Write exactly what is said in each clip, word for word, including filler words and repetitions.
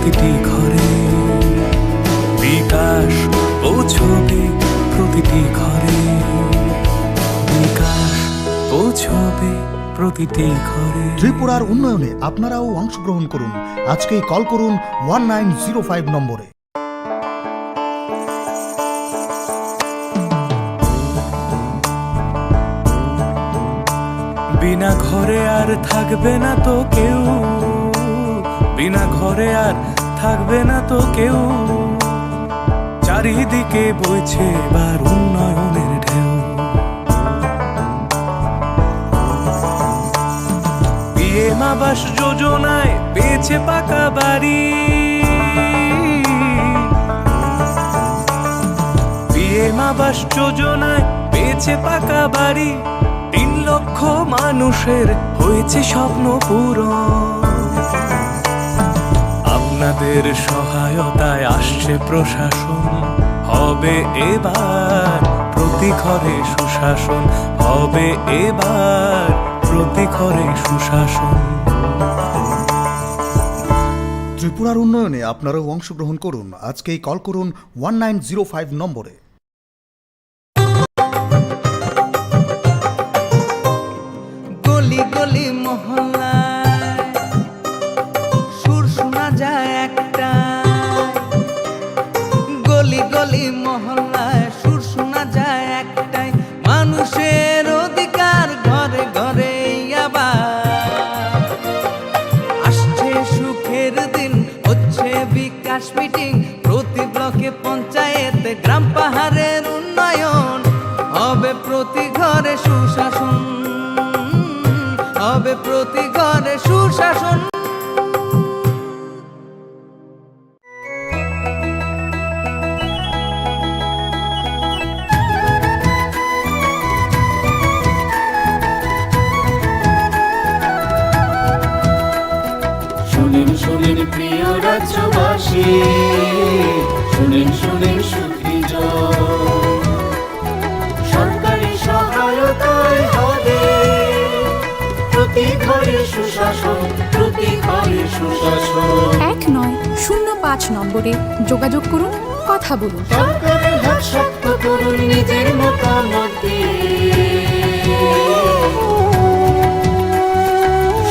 প্রতিটি ঘরে বিকাশ পৌঁছবে, প্রতিটি ঘরে বিকাশ পৌঁছবে, প্রতিটি ঘরে। ত্রিপুরার উন্নয়নে আপনারাও অংশগ্রহণ করুন। আজকেই কল করুন ওয়ান নাইন জিরো ফাইভ নম্বরে। বিনা ঘরে আর থাকবে না তো কেউ, বিনা ঘরে আর থাকবে না তো কেউ। চারিদিকে বইছে এবার উন্নয়নের ঢেউ। পিএম আবাস যোজনায় পেয়েছে পাকা বাড়ি, পিএম আবাস যোজনায় পেয়েছে পাকা বাড়ি। তিন লক্ষ মানুষের হয়েছে স্বপ্ন পূরণ। আপনাদের সহায়তায় আসছে প্রশাসন, হবে এবার প্রতি ঘরে সুশাসন, হবে এবার প্রতি ঘরে সুশাসন। ত্রিপুরার উন্নয়নে আপনারাও অংশগ্রহণ করুন। আজকেই কল করুন ওয়ান নাইন জিরো ফাইভ নম্বরে। গলি গলি মহল্লায় সুর শোনা যায় একটাই, গলি গলি মহল্লায় সুর শোনা যায় একটাই, মানুষের অধিকার ঘরে ঘরে আবার। আসছে সুখের দিন, হচ্ছে বিকাশ মিটিং, প্রতি ব্লকে পঞ্চায়েতে গ্রাম পাহাড়ের উন্নয়ন, হবে প্রতি ঘরে সুশাসন, হবে প্রতি ঘরে সুশাসন। শুনেন, শুনেন প্রিয় রাজ্যবাসী, শুনেন, শুনেন সুখী জন। সরকারি সহায়তায় হবে প্রতি ঘরে সুশাসন, প্রতি ঘরে সুশাসন। এক নয় শূন্য পাঁচ নম্বরে যোগাযোগ করুন, কথা বলুন। সরকারের হাত শক্ত করুন নিজের মতামত দিয়ে।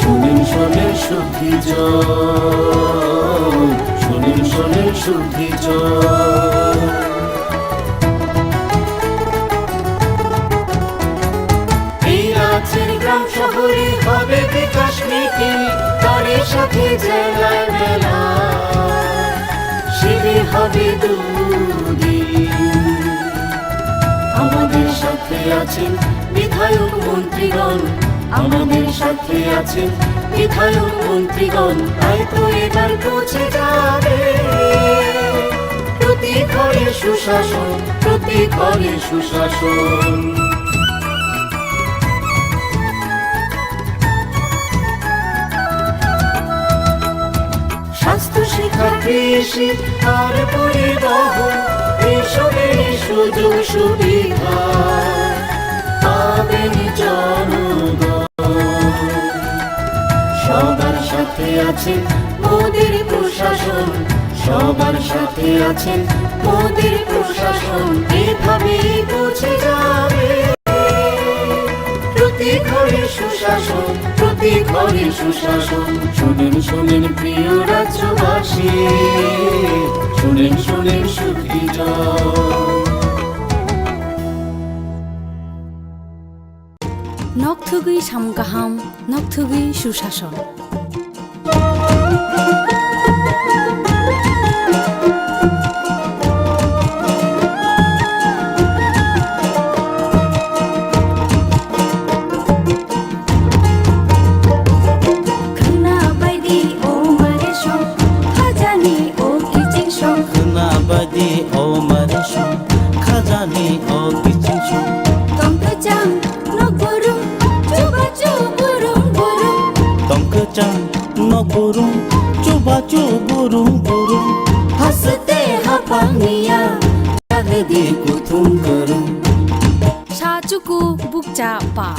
শুনেন, শুনেন সুখী জন, শুনেন, শুনেন সুখী জন। এই রাজ্যের গ্রাম শহরে হবে বিকাশ মিটিং, তারই সাথে জেলার মেলা, শিবির হবে দুদিন। আমাদের সাথে আছেন বিধায়ক মন্ত্রীগণ, আমাদের সাথে আছেন বিধায়ক মন্ত্রীগণ, তাই তো এবার পৌঁছে যাবে প্রতি ঘরে সুশাসন, প্রতি ঘরে সুশাসন। স্বাস্থ্য, শিক্ষা, কৃষি আর পরিবহন, এইসবের সুযোগ সুবিধা পাবেন জনগণ। সবার সাথে আছেন মোদের প্রশাসন, সবার সাথে আছেন মোদের প্রশাসন, এভাবেই পৌঁছে যাবে প্রতি ঘরে সুশাসন, প্রতি ঘরে সুশাসন। শুনেন, শুনেন প্রিয় রাজ্যবাসী, শুনেন, শুনেন সুখী জন। Nok thugwi samung kaham, nok thugwi susason. Khwna baidi o mare song, khajani o kiching song. Khwna baidi o mare song, khajani o kiching song. Tong kwchang nok burum, chubachu burum burum. Tong kwchang nok burum, chubachu burum burum. Haste hapang niya, jagdi kuthum kwrwng. Sa chuku bukcha pa.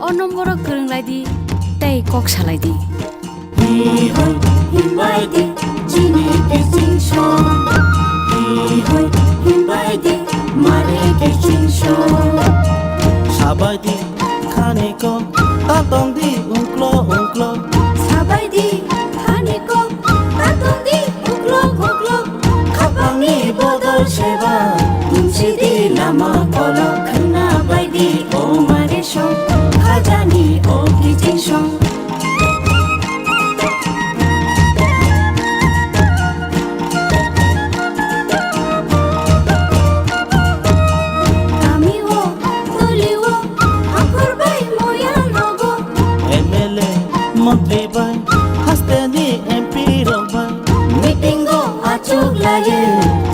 O nomboro kwrwng lai di, tei kok salai di. Hi hoi, himbai di, chini Baidi khani kok ta tong di ungklo ungklo. Sabai di khani kok ta tong di ungklo ungklo. Khapangni bodol seba tungsi di lama kolok. Khwna bai di o mare song khajani o kiching song. Kami o, tuli o, hakhor bai moya nogo. M L A, montri bai, haste ni M P rok bai. Meeting o achuk laye,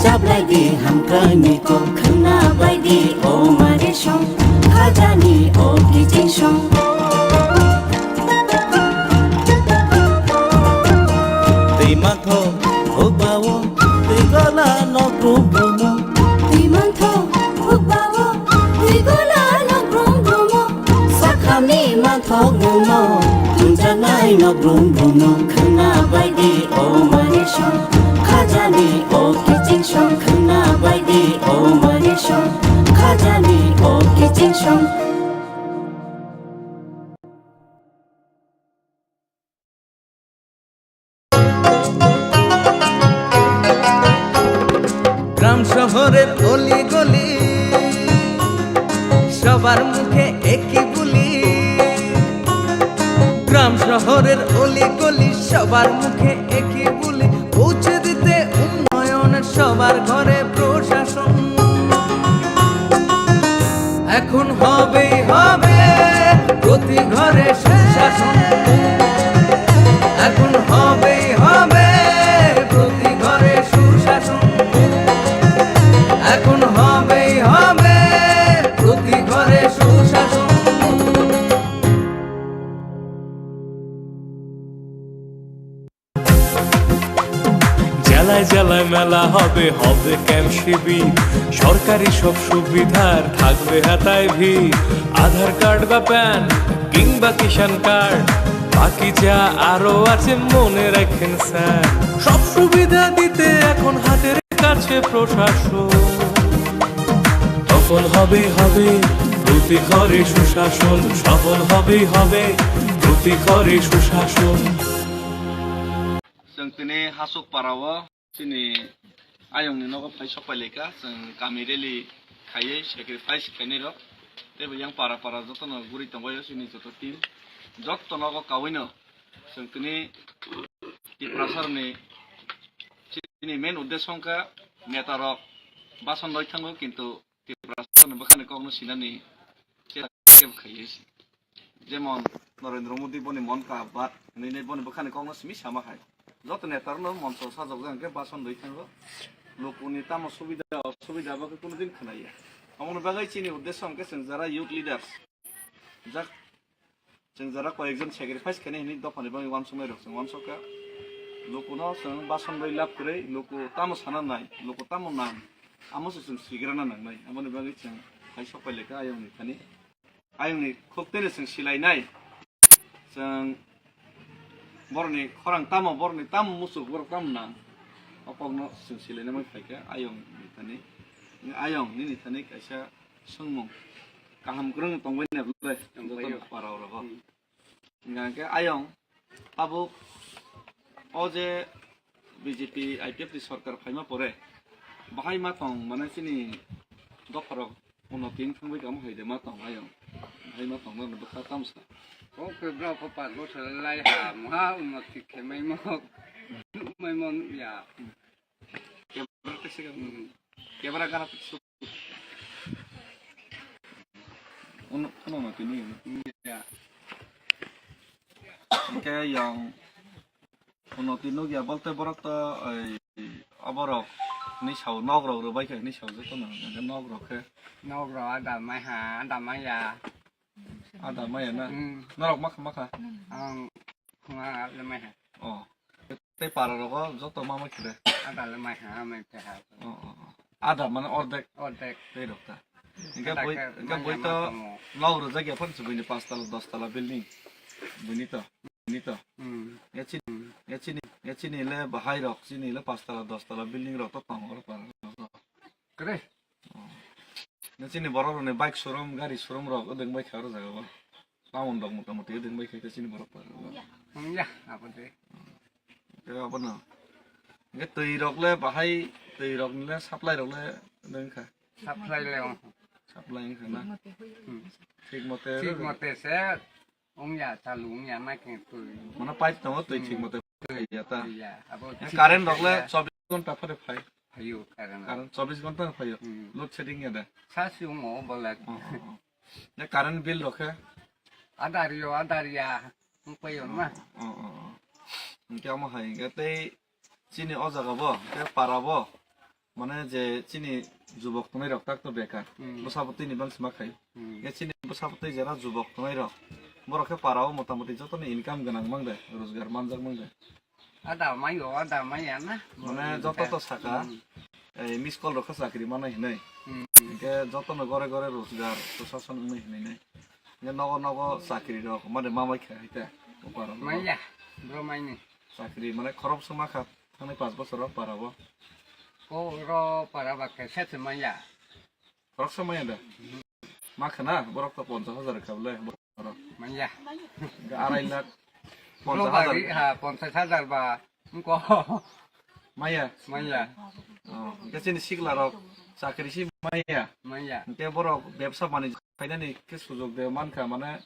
chaplai di hamkrai ni kok khwna bai di o mare song, khajani o kiching song. Twi mantho hukbao twi gola nok brum brumo. Twi mantho hukbao twi gola nok brum brumo. Sakhani manthok mungno tunjanai nok brum brumno khwna bai di o mani song khajani o kiching song khwna bai di o mani song khajani o kiching song. গ্রাম শহরের অলি গলি, সবার মুখে একই বুলি। গ্রাম শহরের অলি গলি, সবার মুখে একই বুলি। পৌঁছে দিতে উন্নয়নের সবার ঘরে প্রশাসন। এখন হবেই হবে প্রতি ঘরে সুশাসন। এখন হবেই হবে প্রতি ঘরে সুশাসন। এখন হবেই হবে প্রতি ঘরে সুশাসন। জেলায় জেলায় মেলা হবে, হবে ক্যাম্প শিবির। সরকারি সব সুবিধার থাকবে হাতায় ভিড়। আধার কার্ড বা প্যান কিংবা কিষাণ কার্ড, বাকি যা আরো আছে মনে রাখেন স্যার। সব সুবিধা দিতে এখন হাতের কাছে প্রশাসন। তখন হবেই হবে প্রতি ঘরে সুশাসন, সফল হবেই হবে প্রতি ঘরে সুশাসন। Chwng tini Hasuk para o chini ayong ni nogo phai sok pai lai kha, chwng kami rally khaiwi sacrifice khainai rok, tei bo yang para para joto no guri tongbai o chini joto team, joto nogo kaui no chwng tini Tiprasa rok ni chini main uddesho wngkha neta rok bason rwi thango, kintu Tiprasa ni bwkhani kokno sinani kebo khaiwi se. Jemon Narendra Modi boni Mann Ki Baat hinwi boni bwkhani kokno simi sama hai. Joto neta rokno moncho sajokjak hwnkhe bason rwi thango. Lukuni tamo subida osubida abo khe kono din khwnaya. Aboni bagwi chini uddesho hwnkhe chwng jara youth leaders, jak Chwng jora koyekjon sacrifice khainai hinwi dophani bagwi uansuknai rok chwng uansukha. Lukuno chwng bason bai lab kwrwi, luku tamo sana nai, luku tamo nang, amo se chwng sigrana nangnai. Aboni bagwi chwng hai sok pai lekha ayongni thani, ayongni khuk tene chwng silainai. Chwng borokni khorang tamo, borokni tamo muchuk, borok tamo nang, o kokno chwng silainai phaikha ayongni thani. Ayong nini thani kaisa swngmung kaham kwrwng tongbai na ble joto para o rogo. Hmm. Hingkha khe ayong tabuk o je B J P I P F ni sorkar phaima pore bahai ma tong mane chini dopharok unnoti wng thangbai kamo hai de ma tong ayong bahai ma tong mano bwkha tamsa. O khe bwrok ko panch bochor lai ha mha unnoti khe mai mo nukmai mo nukya. Kebra tekse kebra. Hmm. Kebra gara tekse. Uno, uno no tini. Hmm, ya. Hingke yang uno tini ya bolte borok to, ei, aborok ni sao nok rok rwbai khe ni sao joto no, hingke nok rok khe. Nok rok ada mai ha, ada mai ya. Ada maya na? Hmm. Norok makha makha? Ang khunga le mai ha. Oh. Tei para rogo joto ma mai khre? Ada le mai ha, mai phe ha. Oh, oh, oh. Ada mane ordek? Ordek. Tei rok ta. Hingke boi, hingke boi to nok rwjak ya phone se buini paanch tala, dos tala building. Buini to, buini to. Hmm. Ya chini, ya chini, ya chini le bahai rok, chini le paanch tala, dos tala building rok to tongo para rogo. Kre? Oh. Na chini borok rokni bike showroom, gari showroom rok wdwng bai kha oro jaga o. Town rok mota moti wdwng bai kha chini borok pa. Wngya, abo de. Tei abono. Hwnkhe twi rok le bahai, twi rok ni le supply rok le wdwng kha. Supply le wng. Supply wng kha na. Hmm. Thik mote. Thik mote se wngya, chalu wngya, na khe twi. Mano pipe tongo, twi thik mote. Hmm. Twi ya ta. Twi ya. Abo current rok le chobbish ghonta phare phai. Phaio current. Current chobbish ghonta phaio. Hmm. Load shedding ya da. Sa si wng o bole. Oh, oh, oh. Ya current bill rok khe? Adar yo, adar ya. Wng paio na. Oh, oh, oh. Hwnkhe omo hai hwnkhe tei chini o jaga bo, hwnkhe para bo, mane je chini jubok tongnai rok tak to bekar. Hmm. Bwsa bwtwi ni bangsi ma khai. Hmm. Hwnkhe chini bwsa bwtwi jera jubok tongnai rok. Borok khe para o mota moti joto ni income gwnang mang de, rojgar manjak mang de. Ada mai o, ada mai ya na. Mane joto to saka, hmm, eh, miss call rok kha chakri manai hinui. Hmm. Hwnkhe joto no gore gore rojgar, proshason wngnai hinui nai. Hwnkhe nogo nogo chakri rok, mane ma mai kha hai ta. Upar rok. Mai ya, bro mai ni. Chakri mane khorok se ma kha, thangnai panch bochor o para bo. Ko ro para ba khe se se mai ya. Khorok se mai ya da. Ma khana, borok to ponchas hajar kha bole, borok. Manya. Arai lakh. Bro ponchas hajar. Bari, ha, ponchas hajar ba. Wngko. Maya. Manya. Oh, hwnkhe chini sikla rok chakri si maya. Manya. Hwnkhe borok bebsa bani khainani khe sujok de mankha, mane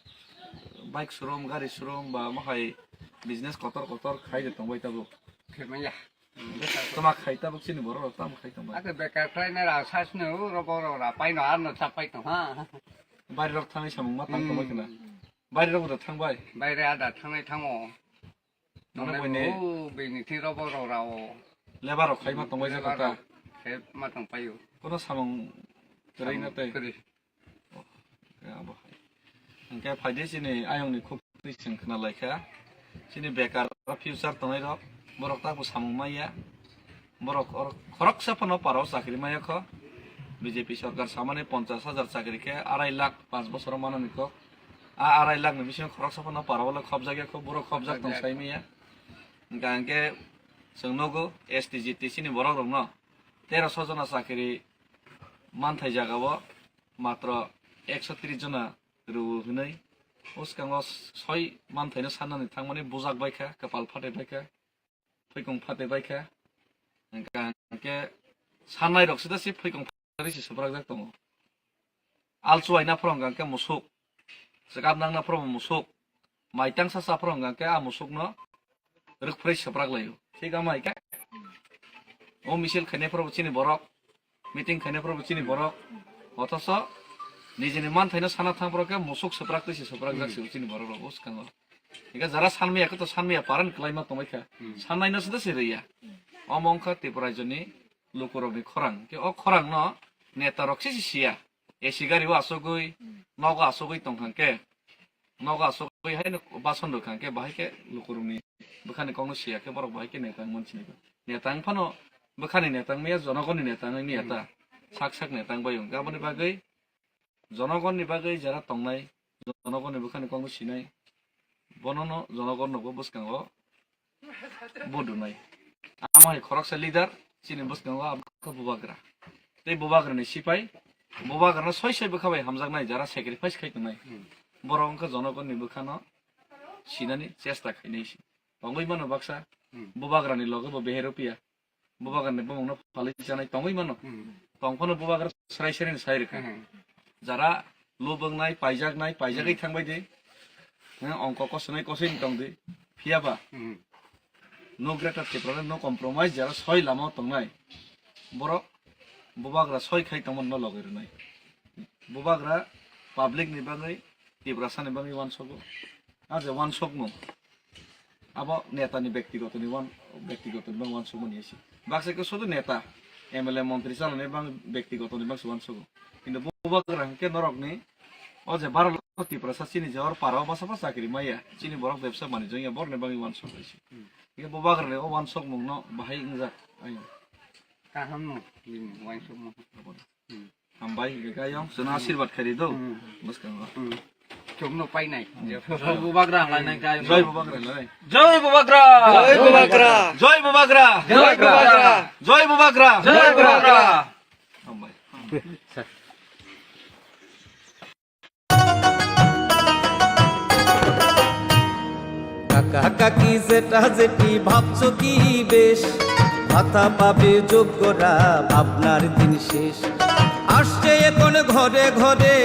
bike showroom, gari showroom ba mahai business kotor kotor khai de tongbai tabuk. Khe manya. Tama khai tabuk chini borok rok tamo khai tongbai. Ate bekar khlai na ra sas no ro borok ra pai no ar no cha pai tong ha. Bari rok thangwi samung ma tang tongbai khna. Hmm. Bari rok da thangbai. Bai re ada thangnai thango. Nang nang bini. O bini thi ro borok ra o. Lebar rok khai ma tongbai. Lebar jaka ta. Rok khai ma tong paio. Kono samung kwrwi na tei. Kwrwi. Hwnkhe abo hai. Hwnkhe phaidi chini ayongni khuk twi chwng khna laikha. Chini bekar future tongnai rok, borok takbo samung maya. Borok or-, khoroksa phano parao chakri maya kho. B J P sorkar samani ponchas hajar chakri khe arai lakh panch bosoro manani kok. A arai lakh ni bisingo khoroksa phano parao le khobjak ya kho, borok khobjak tong sai maya. Hwnkhe hwnkhe chwng nogo S T G T C ni borok rokno teroso jona chakri manthai jagao matro ekso tris jona rw hwnwi. O swkango soi manthaino sannani thangmani bujak bai kha, kwpal phatwi bai kha, phoikong phatwi bai kha. Hwnkha hwnkhe sannai rok sida se phoikong phatwi se swprakjak tongo. Alchuai na phoro hwnkha hwnkhe musuk, chwkap nang na phoro musuk, maitang sa cha phoro hwnkha hwnkhe a musukno rwkphrwi swprak laio. Thik ama hai khe o misil khainai phoro chini borok, meeting khainai phoro chini borok, othoso nijini manthaino sana thang phoro khe musuk swprak twi se swprak jak se chini borok rok o swkango. Hingkhe jara sanmaya khe to sanmaya paran kwlaima tongbai kha. Hmm. Sannaino se da se rwya. Omo wngkha Tripura rajyoni lukurokni khorang. Khe o khorangno neta rok se se siya. A C gari o asugwi, nogo asugwi tongkha khe. Nogo asugwi haino bason rwkha khe, bahai khe lukurokni bwkhani kokno siya khe borok bahai khe neta wngmani sinigo. Neta wngphano bwkhani neta wngmaya, jonogonni neta wngmaya ta. Hmm. Sak sak neta wngbai wngkha. Aboni bagwi jonogonni bagwi jara tongnai, jonogonni bwkhani kokno sinai, bonono jonogorno bo bwskango budunai. Amo hai khoroksa leader, chini bwskango abo khe bubagra. Tei bubagrani sipai, bubagrano soi soi bwkha bai hamjaknai, jara sacrifice khai tongnai. Hmm. Borok wngkha jonogonni bwkhano sinani chesta khainai se. Tongwi mano baksa, hmm, bubagrani loge bo beheropiya. Bubagrani bumungno phalwi chanai tongwi mano. Hmm. Tongphano bubagra srai srai ni sai rwkha. Hmm. Jara lubungnai, paijaknai, paijagwi, hmm, thangbai di. Nang ongko kosinai kosini tong di. Phiyaba, hmm, no greater Tripura, no compromise, jara soi lama o tongnai. Borok bubagra soi khai tongmani no logwi rwnai. Bubagra public ni bagwi, Tiprasa ni bagwi uansogo. A je uansokmung. Abo neta ni bektigoto ni wan-, bektigoto ni bang uansukmani ese. Baksa khe sudu neta, M L A, montri chalani bang bektigoto ni bang se uansugo. Kintu bubagra hwnkhe norokni o je baro lakh Tiprasa chini je or para o basa basa chakri maya, chini borok bebsa manwi jongya borokni bagwi uansuk ese. Hmm. Hwnkhe bubagrani o uansukmungno bahai wngjak ayang. Kaham no, bini uansukmung. Hmm. Hambai, hwnkhe khe ayang, chwngno, hmm, asirwad khairi do. Hmm. Bwskango. Hmm. Chwngno painai. Hmm. Bubagra hamlainai khe ayang. Jai Bubagra lai. Jai Bubagra! Jai Bubagra! Jai Bubagra! Jai Bubagra! Jai Bubagra! Hambai. কাকা কাকি জেঠা জেঠি ভাবছো কি বেশ, ভাতা পাবে যোগ্যরা, ভাবনার দিন শেষ। আসছে এখন ঘরে ঘরে,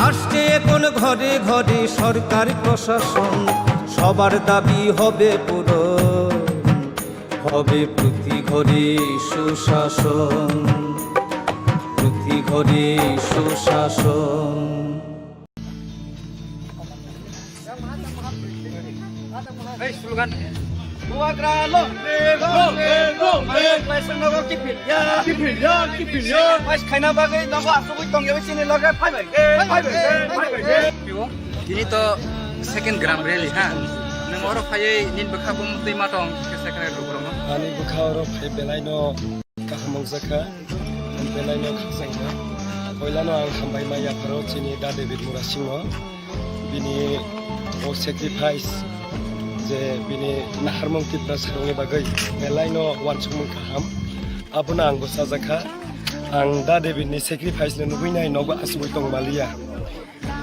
আসছে এখন ঘরে ঘরে সরকার প্রশাসন, সবার দাবি হবে পূরণ। হবে প্রতি ঘরে সুশাসন, প্রতি ঘরে সুশাসন। Hey, slogan. Bubagra lo. Lo, lo, lo. Mas khaina bagwi nogo asugwi tong eba chini loge phai bai. Phai bai. Phai bai. Tini to second gram rally ha. Nwng oro phaiwi nini bwkha bumung twi ma tong khe second rally rok no. Ani bwkha oro phai belai no kaham wngjakha. Belai no khakchangma. Poilano ang hambai ma yapharo chini Da David Murasingno. Bini o sacrifice je bini naharmung Tiprasarokni bagwi belai no wansukmung kaham. Abono ang bo chajakha. Ang Da David ni sacrifice no nugwi nai nogo asugwi tong maliya.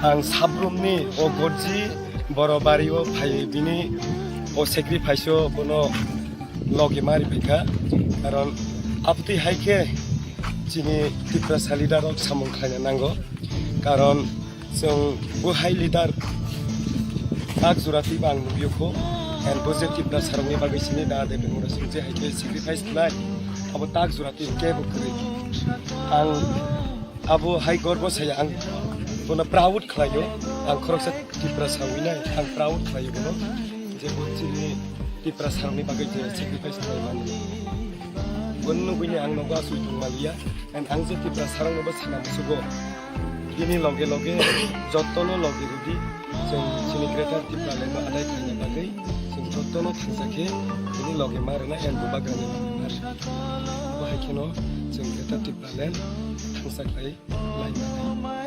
Ang sabrumni o gorji boro bari o phai bini o sacrifice o bono logi mari phaikha. Karon abtwi hai khe chini Tiprasa leader rok samung khlaina nango. Karon chwng bo hai leader tak jora twibo ang nugwi kho. And bo je Tiprasa rokni bagwi chini Da David Murasing je hai khe sacrifice khlai abo tak jora twi kebo kwrwi. Ang Abo hai gorbo saya ang bono proud khlaio, ang khoroksa Tiprasa wngwi nai, ang proud khlaio bono, je bo chini Tiprasarokni bagwi je sacrifice khlaimani. Bono nugwini ang nogo aswk tongmaliya, and ang je Tiprasarokno bo sana musugo, bini loge loge jotono loge rwdi, chwng chini Greater Tipraland no adai khlaina bagwi chwng jotono thangsa khe bini loge ma rwna, and bubagrani loge ma rwna. Bo hai kheno chwng Greater Tipraland thangsa khlai.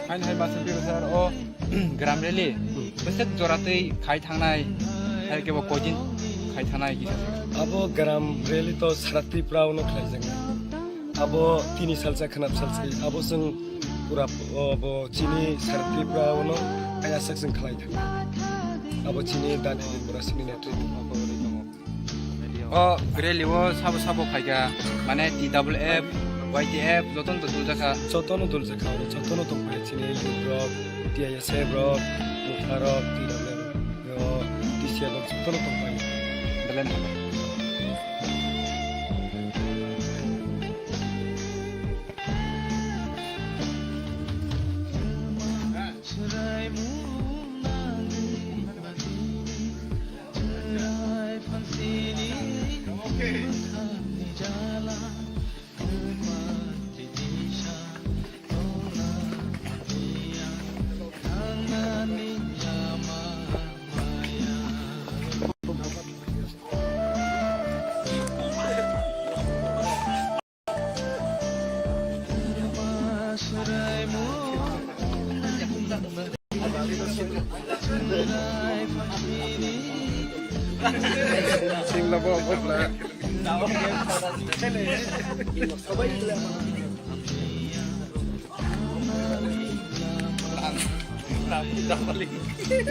Hain hai masa bebasar o gram rally. Hmm. Besek jora tei khai thangnai, hai kebo kojin khai thangnai kisa se. Abo gram rally to sara Tripura ono khlai jang. Abo tini salsa khanap salsa. Abo sung pura, o, bo chini sara Tripura ono ayasak sung khlai thang. Abo chini dan pura sini netri. O rally o sabo sabo phaikha, mane T W F, Y T F, jotono to duljakha. Jotono duljakha, jotono tongphai chini youth rok, T I S F rok, Mukha rok, T W F rok, T C F rok, jotono tongphai. Belai no.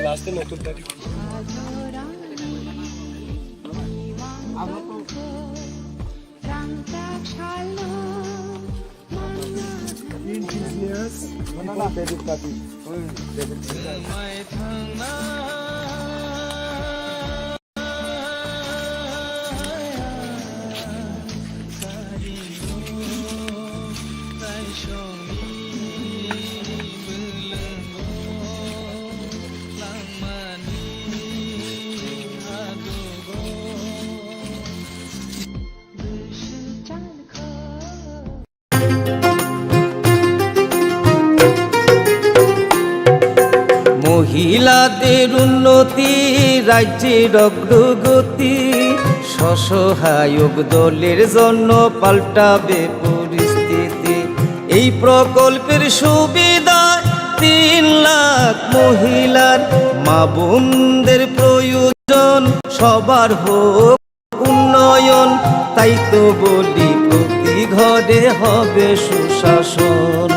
Last time otur tadi. Indigenous people. David Kati. David Kati. মহিলাদের উন্নতি, রাজ্যের অগ্রগতি, স্বসহায়ক দলের জন্য পাল্টাবে পরিস্থিতি। এই প্রকল্পের সুবিধায় তিন লাখ মহিলার, মা বোনদের প্রয়োজন সবার হোক উন্নয়ন। তাই তো বলি প্রতি ঘরে হবে সুশাসন,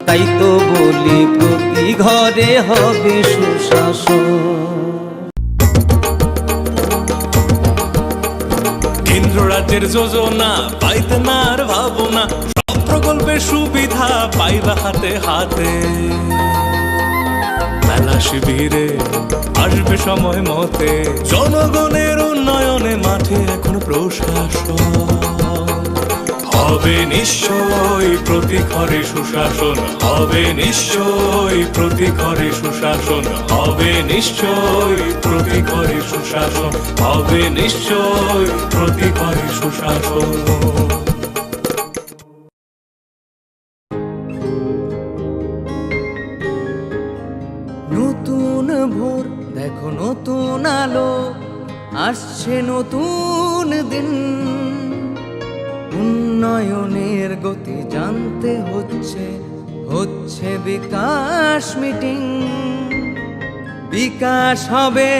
তাই তো বলি প্রতি ঘরে হবে সুশাসন। রাজ্যের যোজনা পাইতে না আর ভাবনা, সব প্রকল্পের সুবিধা পাইবা হাতে হাতে। মেলা শিবিরে আসবে সময় মতে, জনগণের উন্নয়নে মাঠে এখন প্রশাসন। হবে নিশ্চয়ই প্রতি ঘরে সুশাসন, হবে নিশ্চয়ই প্রতি ঘরে সুশাসন, হবে নিশ্চয়ই প্রতি ঘরে সুশাসন, হবে নিশ্চয়ই প্রতি ঘরে সুশাসন। নতুন ভোর, দেখো নতুন আলো, আসছে নতুন দিন। উন্নয়নের গতি জানতে হচ্ছে, হচ্ছে বিকাশ মিটিং। বিকাশ হবে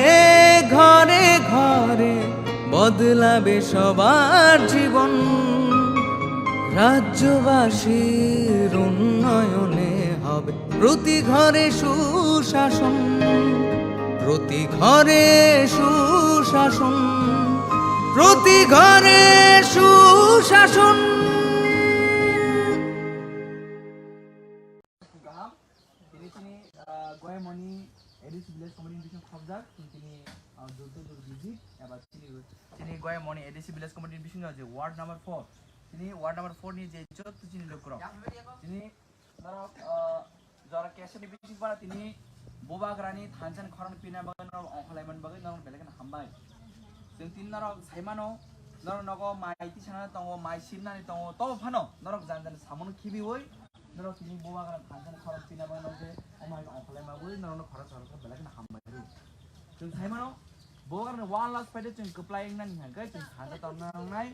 ঘরে ঘরে, বদলাবে সবার জীবন। রাজ্যবাসীর উন্নয়নে হবে প্রতি ঘরে সুশাসন, প্রতি ঘরে সুশাসন, প্রতি ঘরে সুশাসন। Gaham, tini chini, ah, Goyamoni A D C Village Committee ni bising khobjak, tini, ah, juddo juddo visit, eba chini, chini Goyamoni A D C Village Committee ni bisingo je ward number four, tini ward number four ni je jotto chini lukurok, tini norok, ah, jora keseni bising para tini bubagrani thansa ni khorang pina bagwi norok ongkhorlai man bagwi norok belai kheno hambai. Chwng tini norok sai mano, norok nogo mai tisana tongo, mai simnani tongo, tobo phano norok jani jani samung khibiwi norok tini bubagrani thansa ni khorang pina bagwi norok je omo hai ongkhorlai ma bagwi norokno khorang khorang belai kheno hambai rw. Chwng sai mano, bubagrani one last fight o chwng kwplai wngnani hwnkhe chwng thansa tongna nangnai.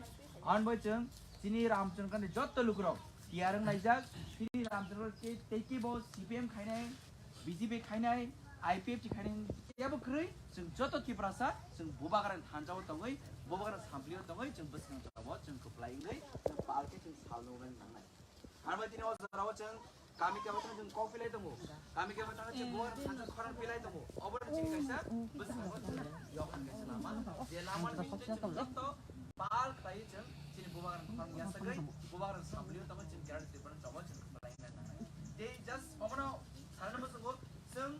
Ani bai chwng chini Ramchandra ni jotto lukurok tiyar wnglaijak, chini Ramchandra tei, tei kibo C P M khainai, B J P khainai, I P F T khainai jebo kwrwi, chwng joto Tiprasa chwng bubagrani thansa o tongwi, bubagrani samplio tongwi, chwng bwskang jora o chwng kwplai wngwi, chwng palkhe chwng sal nuknani nangnai. Armai tini o jora o chwng kami kebo thang chwng kok pilai tongo, kami kebo thang chwng bubagrani thansa khorang pilai tongo, obo chini kaisa bwskango chwng yokna kaisa lama, je lama ni bisingtwi chwng joto pal khlaiwi chwng chini bubagrani khorang yasagwi, bubagrani samplio tongwi chwng Kerala Tripura ni chobo chwng kwplai wngna nangnai. Tei just omono sanani muchungo chwng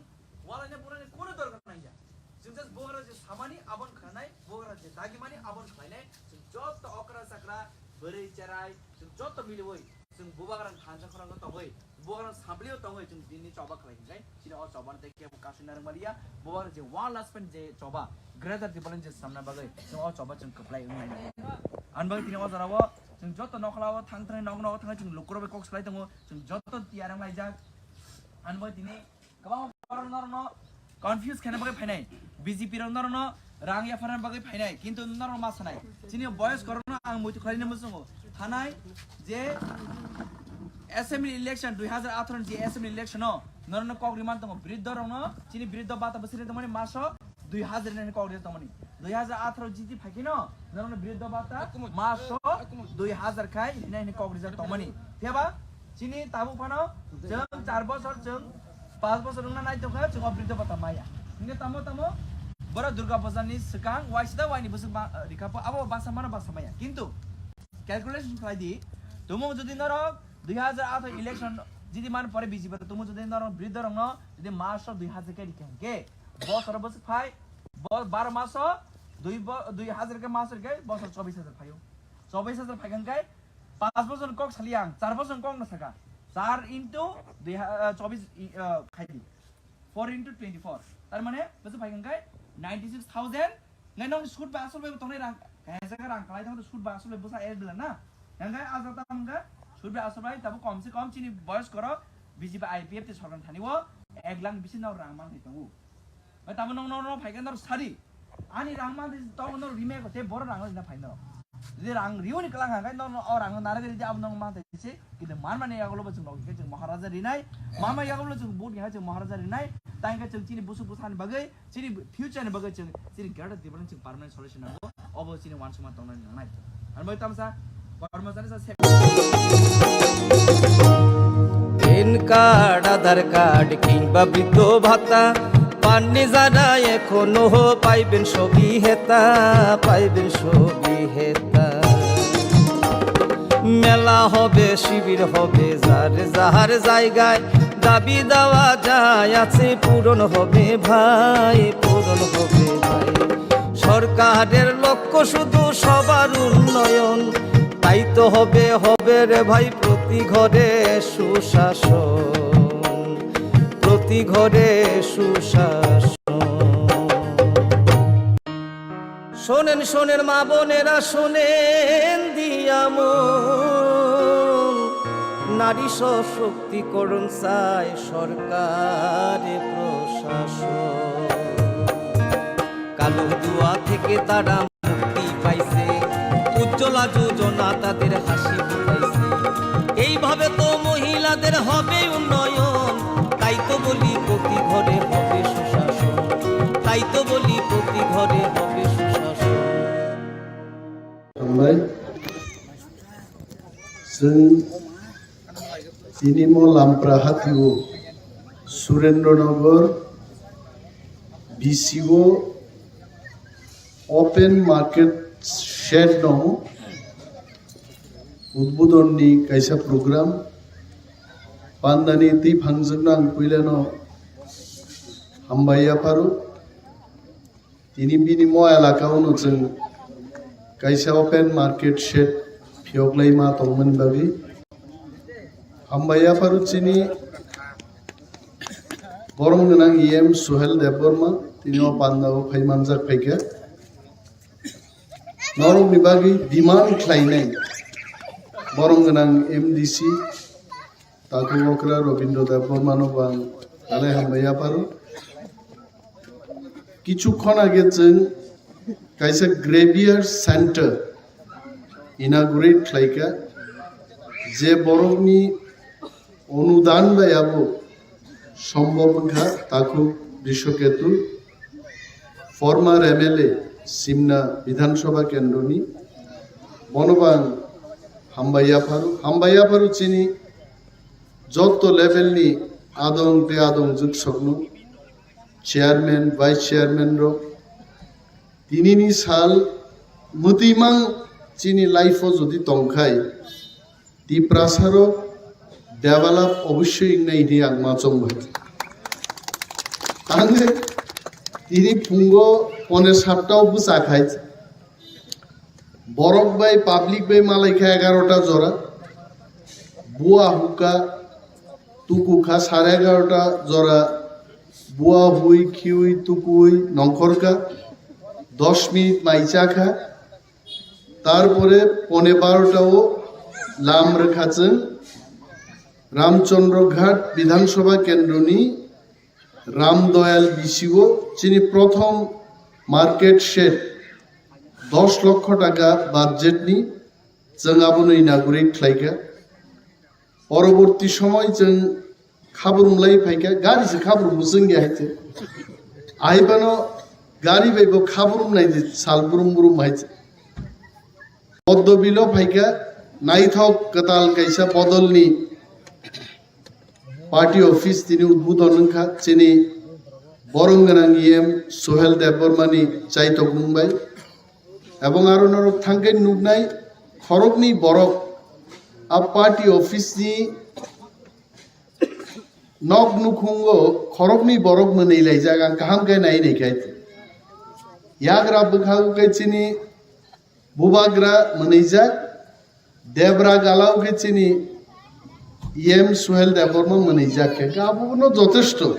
walaina bunani kunu dorkar nangya. Chwng just bubagra je samani abon khanai, bubagra je dagimani abon khlainai, chwng joto okra chakra, bwrwi cherai, chwng joto miliwi, chwng bubagrani thansa khorang tongwi, bubagrani samplio tongwi, chwng dini choba khlai hinkai, chini o choba tei kebo kasui narwk maliya, bubagra je one last pen je choba, Greater Tipraland je samna bagwi, chwng o choba chwng kwplai wngnai. Ani bagwi tini o jora o, chwng joto nokla o thang thang nok nok thang chwng lukurok bai kok salai tongo, chwng joto tiyar wnglaijak. Ani bagwi tini kwbangma borok norokno confuse khaina bagwi phainai, B J P rok norokno rang yapharna bagwi phainai, kintu norok ma sanai, chini boyos korokno ang muitu khlaina muchungo thanai je assembly election dui hazar atharo ni je assembly election o norokno kok riman tongo, briddo rokno chini briddo bata bwswk tongmani maso dui hazar ni kok rijak tongmani. Dui hazar atharo jiti phaikhe no norokno briddo bata maso dui hazar khai rinai hwnwi kok rijak tongmani. Phiya ba chini tabuk phano chwng char bosor, chwng panch bosor wngna nai tongkha, chwng o briddo bata maya. Hwnkhe tamo tamo borok Durga Puja ni swkang waisida waini bwswk ba-, rikha pho abo basa mano basa maya. Kintu calculation khlai di, tumung jodi norok dui hazar atharo election jiti man pore B J P tumung jodi norok briddo rokno jodi maso dui hazar khai rikha hwnkhe, bosoro bwswk phai, bo-, baro maso dui bo-, dui hazar khe maso rikhe bosor chobis hazar phaio. Chobis hazar phaikha hwnkhe, panch bosor kok sali ang, char bosor kok no saka. Char into dui ha-, ah, chobis i, ah, khai di. Four into twenty-four. Tar mane, bwswk phaikha hwnkhe, ninety six thousand. Ngai nong sud ba asol bai tongnai rang, kaisa khe rang kalai tong sud ba asol bai bwsa air bill na. Ngai ajak ta hwnkhe, sud ba asol bai tabo kom se kom chini boyos korok B J P I P F T sorkar thani o ek lakh bisi no rang man thai tongo. Bai tamo nong, nong, nong phaikhe norok sadi. Ani rang man tong norok rime ko te boro rang rina phai norok. Jodi rang riyo ni kwlang ha khe norok o rang narwk ridi abo norok man thai se. Kintu man mani yagulo bo chwng rok khe chwng Maharaja rinai. Man mani yagulo chwng vote ni ha chwng Maharaja rinai. Tai khe chwng chini busuk bwsani bagwi, chini future ni bagwi chwng chini Greater Tipraland chwng permanent solution nango. Obo chini uansukma tongnani nangnai. Ani bai tamsa, kormosari sa se- Pan card, Aadhaar card, কিংবা বৃদ্ধ ভাতা, পাননি যারা এখনো, পাইবেন সবই হেতা, পাইবেন সবই হেতা। শিবির হবে যার যার জায়গায়, দাবি দাওয়া যা আছে পূরণ হবে ভাই, পূরণ হবে ভাই। সরকারের লক্ষ্য শুধু সবার উন্নয়ন, তাই তো হবে, হবে রে ভাই প্রতি ঘরে সুশাসন, প্রতি ঘরে সুশাসন। শোনেন, শোনেন মা বোনেরা, শোনেন দিয়া মন, নারী সশক্তিকরণ চায় সরকারে প্রশাসন। কালো ধোঁয়া থেকে তারা মুক্তি পাইছে, উজ্জ্বলা যোজনা তাদের হাসি ফুটাইছে। এইভাবে তো মহিলাদের হবে উন্নয়ন, তাই তো বলি প্রতি ঘরে হবে সুশাসন, তাই তো বলি প্রতি ঘরে হবে সুশাসন। Hambai. Chwng tini mo Lampra hatio Surendra Nagar B C O open market shed no udbodon ni kaisa program. Pandani twi phangjwkno ang puilano hambai yapharo. Tini bini mo elaka o no chwng kaisa open market shed phiyok lai ma tongmani bagwi. Hambai yapharo chini borom gwnang E M Suhel Debbarma, tini o panda o phai manjak phaikha. Norokni bagwi demand khlainai borom gwnang M D C Takhuk okra Robindra Debbarma no bo ang belai hambai yapharo. Kichu khon age chwng kaisa Graveyard Center inaugurate khlaikha, je borokni onudan bai abo sombhob wngkha. Takhuk Brishoketu, former M L A Simna Bidhan Sabha Kendroni, bono bo ang hambai yapharo. Hambai yapharo chini jotto level ni adong tei adongjwk sokno, chairman, vice chairman rok, tinini sal mwtwimang chini life o jodi tongkhai, Tiprasa rok develop obossoi wngnai hwnwi ang ma chong bai. Ang tini phungo pone satta o bwsa khai. Borok bai public bai malai kha egarota jora, bua hukha, tuku kha sare egarota jora, bua hui, khiui, tukui, nongkhor kha, dos minute mai cha kha, tarpore pone barota o lam rwkha chwng Ramchandra Ghat Bidhan Sabha Kendroni Ram Doyal B C O chini prothom market shed dos lokho taka budget ni chwng abono inaugurate khlaikha. Poroborti somoi chwng khabrum lai phaikha, gari se khabrum bwswng ya hai se. Aibano gari bai bo khabrum nai di sal brum brum hai se. Poddo bilo phaikha, naithok kwtal kaisa bodolni party office tini udbodon wngkha chini borom gwnang E M Suhel Debbarmani chaitok mung bai. Ebong aro norok thangkhe nuknai khoroknwi borok a party office ni nok nukhungo khoroknwi borok mwnwi laijak, ang kaham khe nai nai khe. Yagra bwkhago khe chini Bubagra mwnwijak, Debra galao khe chini E M Suhel Debbarma mwnwijak khe, abono jotesto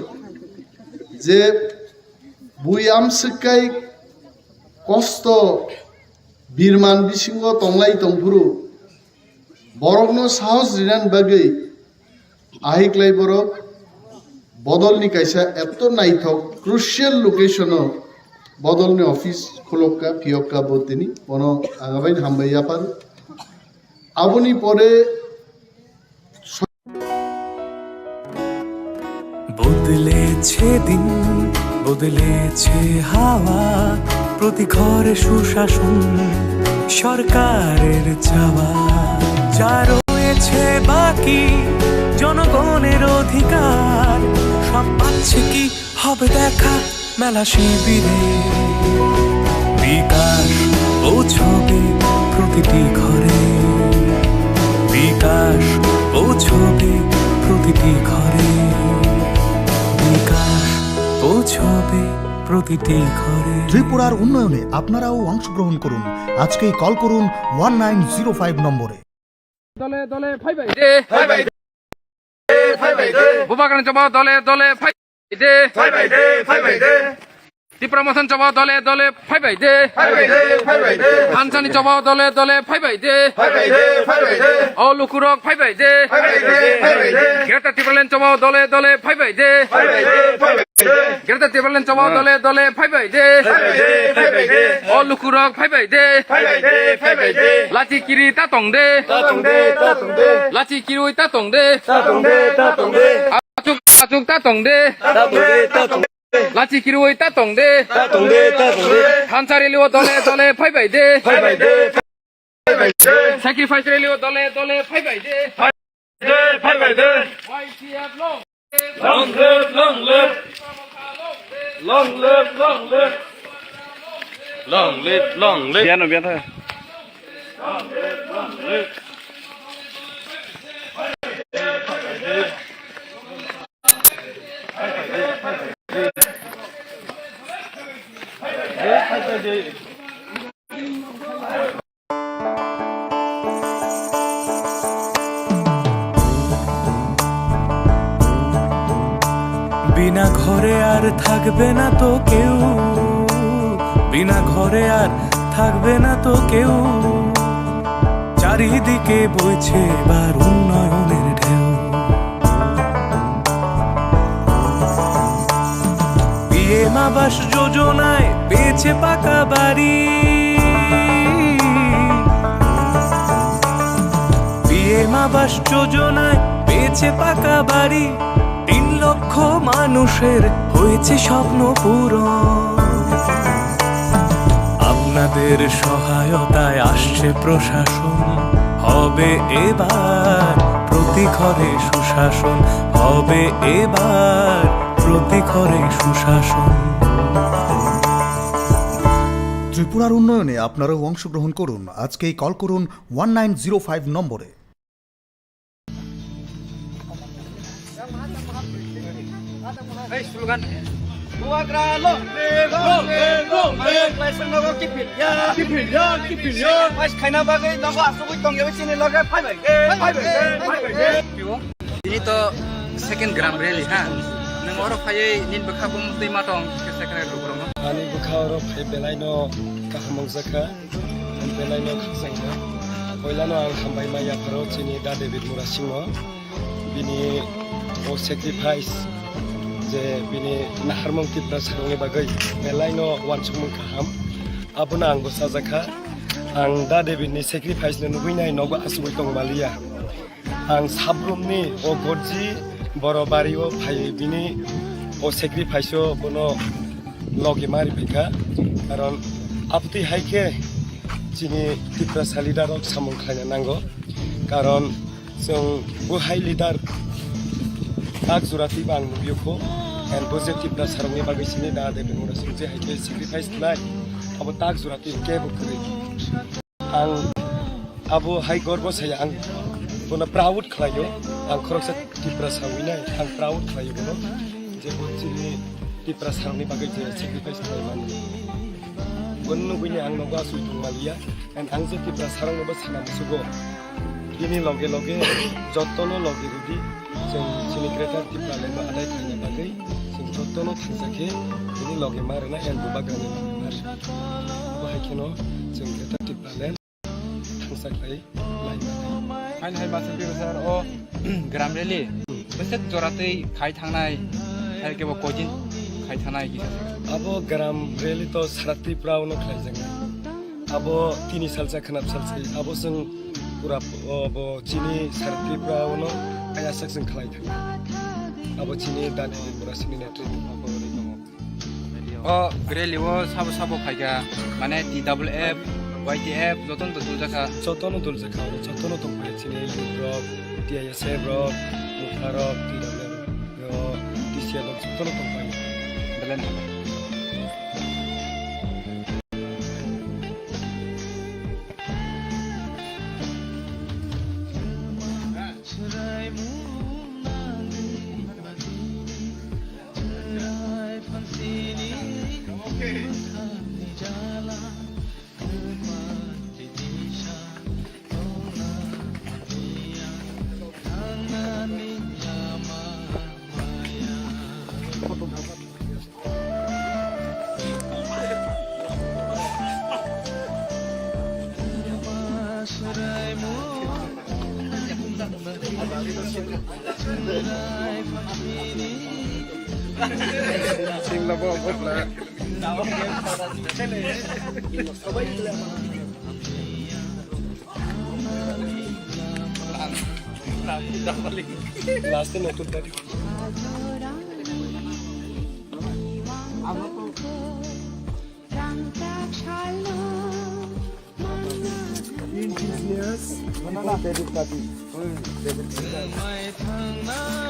je bui amswk kai kosto birman bisingo tonglai tongphuru borokno sahos rinani bagwi Ahiklai borok bodolni kaisa etto naithok crucial location o bodolni office khulokka, phiyokka bo tini, bono ang abaino hambai yaphar. Aboni pore বদলেছে দিন, বদলেছে হাওয়া, প্রতি ঘরে সুশাসন সরকারের চাওয়া। যা রয়েছে বাকি জনগণের অধিকার, সব পাচ্ছে কি হবে দেখা মেলা শিবিরে। বিকাশ পৌঁছবে প্রতিটি ঘরে, বিকাশ ছবি প্রতিটি ঘরে, বিকাশ ও ছবি প্রতিটি ঘরে। ত্রিপুরার উন্নয়নে আপনারাও অংশগ্রহণ করুন। আজকেই কল করুন ওয়ান নাইন জিরো ফাইভ নম্বরে। Dole dole phaibai de. Phaibai de. Phaibai de. Bubagrani choba dole dole phaibai de. Phaibai de, phaibai de. Tipra Motha ni choba dole dole phaibai de. Phaibai de, phaibai de. Thansa ni choba dole dole phaibai de. Phaibai de, phaibai de. O lukurok phaibai de. Phaibai de, phaibai de. Greater Tipraland choba dole dole phaibai de. Phaibai de, phaibai de. Greater Tipraland choba dole dole phaibai de. Phaibai de, phaibai de. O lukurok phaibai de. Phaibai de, phaibai de. Lachi kiri ta tong de. Ta tong de, ta tong de. Lachi kirui ta tong de. Ta tong de, ta tong de. Achuk, achuk ta tong de. Ta tong de, ta tong de. Lachi kirui ta tong de. Ta tong de, ta tong de. Thansa rally o dole dole phaibai de. Phaibai de, phaibai de. Sacrifice rally o dole dole phaibai de. Phaibai de, phaibai de. Y C F long. Long live, long live. Long live, long live. Long live, long live. Biano, biano. বিনা ঘরে আর থাকবে না তো কেউ, বিনা ঘরে আর থাকবে না তো কেউ। চারিদিকে বইছে এবার উন্নয়নের ঢেউ। পিএম আবাস যোজনায় পেয়েছে পাকা বাড়ি। পিএম আবাস যোজনায় পেয়েছে পাকা বাড়ি। তিন লক্ষ মানুষের হয়েছে স্বপ্ন পূরণ। আপনাদের সহায়তায় আসছে প্রশাসন, হবে এবার প্রতি ঘরে সুশাসন, হবে এবার প্রতি ঘরে সুশাসন। ত্রিপুরার উন্নয়নে আপনারাও অংশগ্রহণ করুন। আজকেই কল করুন ওয়ান নাইন জিরো ফাইভ নম্বরে। Hey, slogan. Bubagra long live, long live, long live. Kaisa nogo kiphilya, kiphilya, kiphilya. Pais khaina bagwi nogo asugwi tongya chini loge phaibai de, phaibai de, phaibai de. Tini to second Gram Rally ha. Nwng oro phaiwi nini bwkha bumung twi ma tong khe second Gram rwngno. Ani bwkha oro phai belai no kaham wngjakha. Ang belai no khakchangma. Poilano ang hambai ma yapharo chini Da David Murasingno. Bini o sacrifice je bini naharmung Tiprasarokni bagwi belai no uansukmung kaham. Abono ang bo chajakha. Ang Da David ni sacrifice no nugwi nai nogo asugwi tong maliya. Ang sabrumni o gorji boro bario phai bini o sacrifice o bono logi mari phaikha. Karon abtwi hai khe chini Tiprasa leader rok samung khlaina nango. Karon chwng bo hai leader tak jora twi bang nugyo kho. And bo je Tiprasarokni bagwi sini Da David Murasing je hai khe sacrifice khlai abo tak jora twi kebo kwrwi. Ang abo hai gorbo saya, ang bono proud khlaio. Ang khoroksa Tiprasa winai ang proud khlaio bono, je bo chini Tiprasarokni bagwi je sacrifice khlai mani. Bono nugwini ang nogo asui tong maliya, and ang je Tiprasarokno bo sana musugo. Bini loge loge jottono loge rwdi, chwng chini Greater Tipraland no adai khaina bagwi chwng jottono thangsa khe bini loge ma rwna, and Bubagrani loge ma rwna. Bo hai kheno chwng Greater Tipraland thangsa khlai lai mano. Haino hai Masing Tira sir, o Gram Rally bwswk jora twi khai thangnai, hai khe bo koi din khai thangnai kisa se? Abo Gram Rally to sara Tripura ono khlai jaknai. Abo tini salsa khnap salsa abo chwng pura, o, bo chini sara Tripura ono ayaswk chwng khlai thangnai. Abo chini dani pura sini netrito. O rally o sabo sabo phaikha, mane T W F, Y T F, jotono to duljakha. Jotono duljakha, jotono tongphai chini youth rok, T I S F rok, Mukha rok, T W F rok, T C F rok, jotono tongphai. Belai no. Last e noktur tadi. Indigenous. David Papi. David Papi.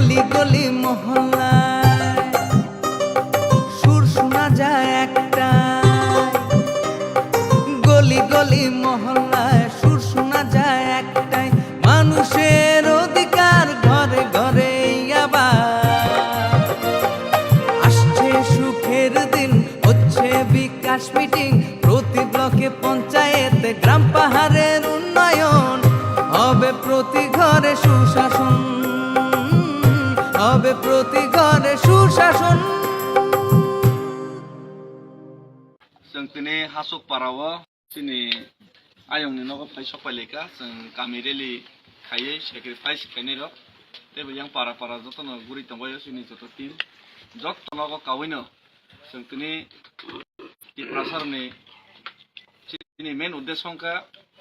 গলি গলি মহল্লায় সুর শোনা যায় একটাই, গলি গলি মহল্লায় সুর শোনা যায় একটাই, মানুষের অধিকার ঘরে ঘরে আবার। আসছে সুখের দিন, হচ্ছে বিকাশ মিটিং, প্রতি ব্লকে পঞ্চায়েতে গ্রাম পাহাড়ের উন্নয়ন, হবে প্রতি ঘরে সুশাসন, হবে প্রতি ঘরে সুশাসন। Chwng tini Hasuk para o chini ayong ni nogo phai sok pai lai kha, chwng kami rally khaiwi sacrifice khainai rok, tei bo yang para para joto no guri tongbai o chini joto team, joto nogo kaui no chwng tini Tiprasa rok ni chini main uddesho wngkha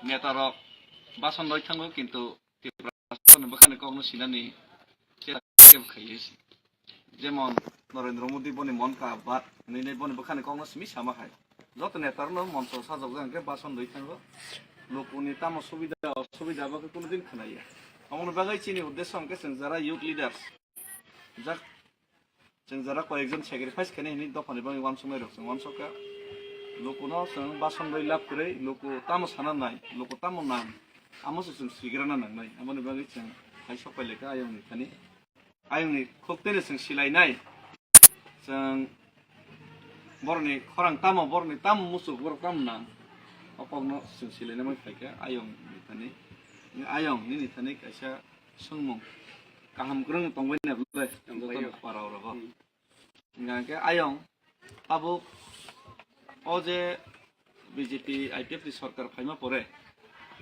neta rok bason roi thango, kintu Tiprasa rok ni bwkhani kok no sinani chesta khe bo khaiwi se. Jemon Narendra Modi boni Mann Ki Baat hinwi boni bwkhani kokno simi sama hai. Joto neta rokno moncho sajokjak hwnkhe bason rwi thango. Lukuni tamo subida osubida abo khe kunu din khwnaya. Omono bagwi chini uddesho hwnkhe chwng jara youth leaders, jak chwng jara koyekjon sacrifice khainai hinwi dophani bagwi uansuknai rok chwng uansukha. Lukuno chwng bason rwi lab kwrwi, luku tamo sana nai, luku tamo nang, amo se chwng sigrana nangnai. Aboni bagwi chwng hai sok pai lai kha ayang ni thani. Ayongni khuk tene chwng silainai. Chwng borokni khorang tamo, borokni tamo muchuk, borok tamo nang. O kokno chwng silainai man phaikha ayong ni thani. Ayong nini thani kaisa swngmung. Kaham kwrwng tongbai na bwle? Tongbai o. Jotono para o rogo. Hmm. Hingkha khe ayong tabuk o je B J P I P F ni sorkar phaima pore